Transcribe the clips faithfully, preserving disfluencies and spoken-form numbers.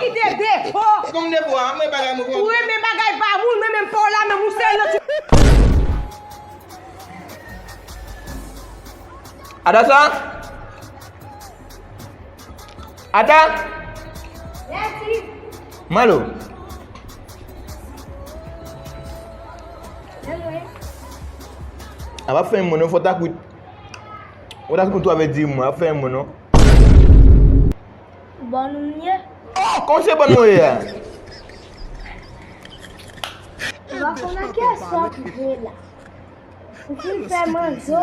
Kite depo. Kòm depo a, mwen bagay mwen. Ou renmen bagay pa moun, mwen menm pa w la, menm ou se yon ti. Ada sa? Ada? Mèsi. Malo. A pa fè mwen non, fò ta kwit. Ou ta kwit ou avè di mwen, a pa fè mwen non. Bòn ou ye? Oh, kòman se bòn mwen ye a? Ou pa konn a kiyès w ap jwe la. Ou fin fè manje w,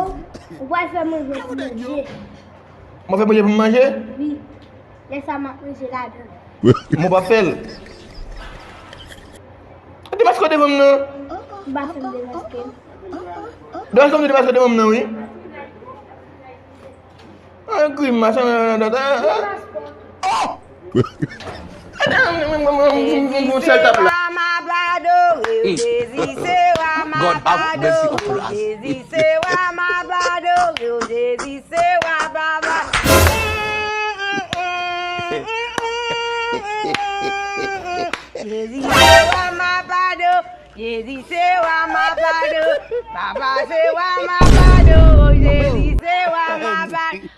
ou pral fè manje pou manje. Mwen fè manje pou m manje? Wi. Lè sa m ap manje ladan. Mwen pa fè l. Demaske w devan m nan. Ou pa fè m demaske. Demaske m demaske devan m nan, wi. An grimas, an, an, an, an, an. Oh! Jezi se wa m ap adore w, Jezi se wa m ap adore w, Jezi se wa m ap adore w, Jezi se wa m ap adore w. Jezi se wa m ap adore w, Jezi se wa m ap adore w, Papa se wa m ap adore w, Jezi se wa m ap adore w.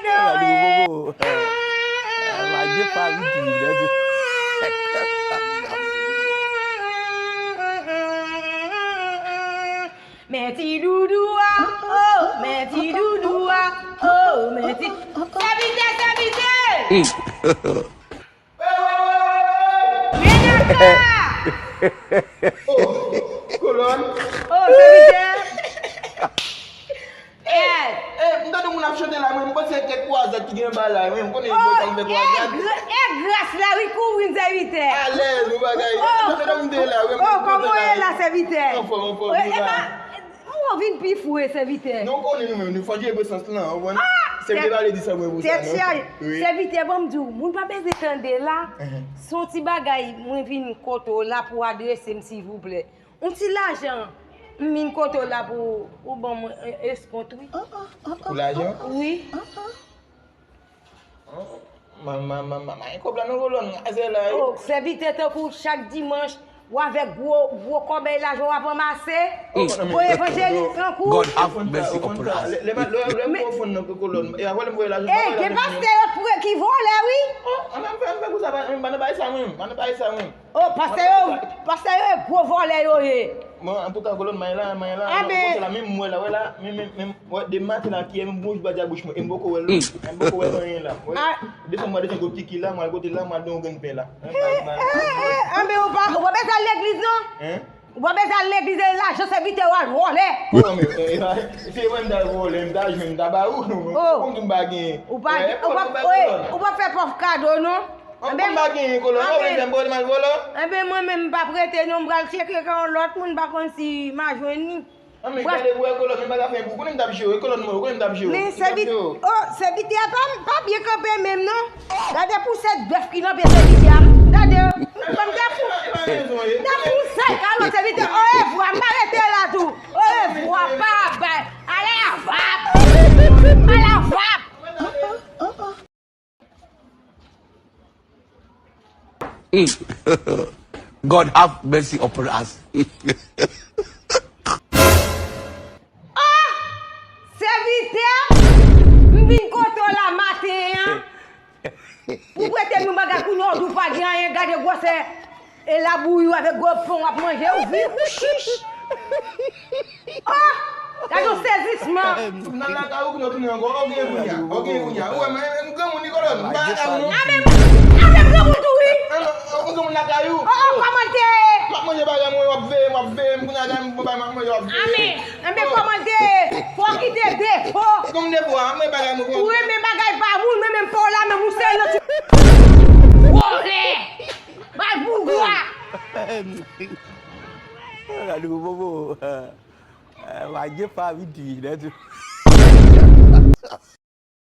Adore. Lage pa ritm, lè di. Men ti doudou a, oh, men ti doudou a, oh, men ti. Sèvitè, sèvitè! Renata! Oh, kolòn. Oh, sèvitè. Eh, eh, m tande moun ap chante la, mwen, m panse se kèk kwazad ki gen anba la, mwen, m konnen boy sa m fè kwazad. E gras la, wi, kouvri m, sèvitè. Alèz, ou bagay. Oh, m tande m te la, wi, oh, kòman w ye la, sèvitè? Anfòm, anfòm, wi, la. M wè w vin pi fou, e, sèvitè. Non, konnen nou menm, nou fò jere presans lan, ou konprann? Sèvitè pa vle di sa mwen pou sa, non. Tèt chaje. Wi. Sèvitè, ban m di w, moun pa bezwen tande la. Se yon ti bagay, mwen vin kote w la pou adrese m, silvouplè. Yon ti lajan, m vin kote w la pou ou ban mwen, e, eskont, wi. Pou lajan? Wi. Man, man, man, man, man, kòb la nan kolòn gazè la, wi. Oh, sèvitè tankou chak dimanch, w avèk gwo, gwo kòbèy lajan w ap ranmase. Gwo evanjelis tankou. God have mercy upon us. Lè, lè, lè, lè m pran fon nan kolòn, e, avè lè m voye lajan, eh, gen pastè yo ki vòlè, wi. Oh, an, m fè, m fè kou sa, pa, pa nan bay sa, mwen, pa nan bay sa, mwen. Oh, pastè yo, pastè yo e gwo vòlè yo ye. Bon, antouka, kolòn, mwen la, mwen la, mwen kote la, menm mwen la, wè la, menm, menm, menm, wè, de maten la, kiyè m bouch ba dja bouch mwen, e m poko wè l, e m poko wè anyen la. Wè, desann mwen, desann kot Kiki la, mwen al kote la, mwen al don yon grenn pen la. Anben, ou pa, ou pa bezwen al legliz, non? Hein? Ou pa bezwen al legliz, e lajan sèvitè w al vòlè. Oh, men, eh, eh, si mwen m ta vòlè, m ta jwenn, m ta ba ou, non, non. Oh. Ou konn m pa gen. Ou pa gen, ou pa, ou pa fè pòv kado, non. Anben, m pa genyen kolòn, mwen menm, m pa prete non, m pral tcheke kan yon lòt moun, m pa konn si m a jwenn li. Anben, gade pou wè kolòn, mwen pa ka fè pou, konnen m t ap jere, kolòn mwen, konnen m t ap jere. Men sèvitè, oh, sèvitè a pa, pa byen kanpe menm non. Gade pousèt bèf ki nan pye sèvitè a. Gade, m t ap fou. M t ap fou sèl kalòt sèvitè. Orevwa, m pa rete la tou. Orevwa, pa bay. Ale avap. Ale avap. Mm. God have mercy upon us. Ah! Sèvitè, m vin kote w la maten an. Ou prete nou bagay kounye a, ou di w pa gen anyen, gade gwosè. E labouyi w avèk gwo pen w ap manje, ou vi, ou chich. Oh! Gade yon sezisman. Ou nan lakay ou, kounye a ou tounen ankò, ou genyen kounye a, ou genyen kounye a. Ou wè, mwen, mwen granmoun, Nicolas, mwen pa lakay ou non. Avèk, avèk granmoun tou, wi. An, an, ou granmoun lakay ou. Oh, oh, kòman l te ye? M ap manje bagay mwen, w ap veye m, w ap veye m, kounye a, gade m, bon, bagay m ap manje, w ap veye m. Anben, anben, kòman l te ye? Fò w kite depo. Kòm depo a, mwen bagay mwen. Ou renmen bagay pa moun, mwen menm pa w la, menm ou se yon ti vòlè. Bay boujwa. Gade bobo. Lage pa vin di nèt.